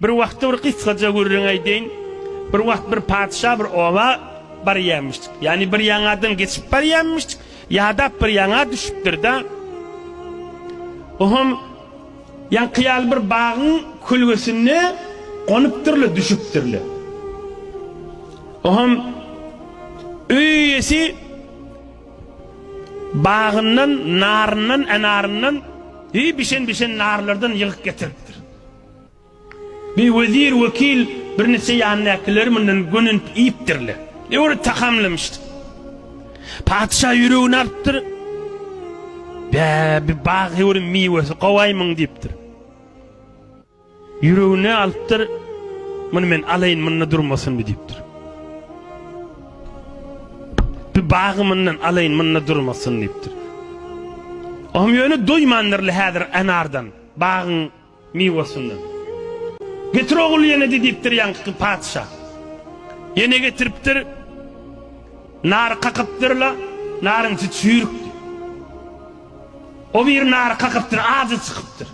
Bir wagtda bir gysgaja gürrüň aýdaýyn. Bir wagt bir patyşa bir oba barýarmyşdyk. Ýagny bir ýaňadan geçip barýarmyşdyk. Ýadap bir ýaňa düşüpdir-de. Oňam ýaňky ýaly bir bagyň kölgesinde gonupdyrlar, düşüpdirler. Oňam öý eýesi bagyndan, naryndan, enaryndan, bişen-bişen narlardan ýygyp getiripdir. Bir wezir, wekil, birniçe ýanyndakyleri mundan gönenip iýipdirler. Öwre tagamlamyşdyr. Patyşa ýüregine alypdyr. Bä, bir bag höwrüň miwesi gowaýmyň diýipdir. Ýüregine alypdyr. Muny men alaýyn, munda durmasyn bu diýipdir. Bir bagy mundan alaýyn, munda durmasyn diýipdir. Ohm ýöne doýmandyrly häzir enardan, bagyň Miwesini. Getir ogul ýene-de diýipdir ýaňky patyşa. Ýene getiripdir. Nary kakypdyr-la, naryň içi çüýrükdi. O bir nary kakypdyr, ajy çykypdyr.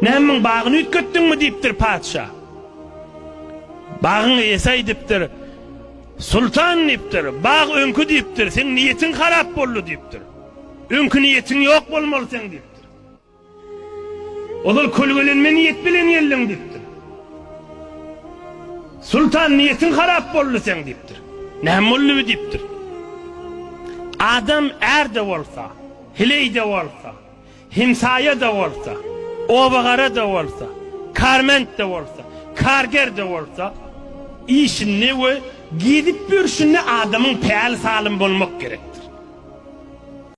Näme muň bagyny üýtgetdiňmi diýipdir patyşa. Bagyň eýesi aýdypdyr, Sultan diýipdir, bag öňki diýipdir, seň niýetiň harap boldy diýipdir. Öňki niýetiň ýok bolmaly seň diýipdir. Ozal kölgelenme niýet bilen geldiň diýipdir. Sultan niýetiň harap boldy seň diýipdir. Näme boldy bi diýipdir. Adam är-de bolsa, heleý-de bolsa, hemsaýa-da bolsa, obagara-da bolsa, karment-de bolsa, karger-de bolsa, işinde we gezip ýörşünde adamyň päli salym bolmak gerekdir.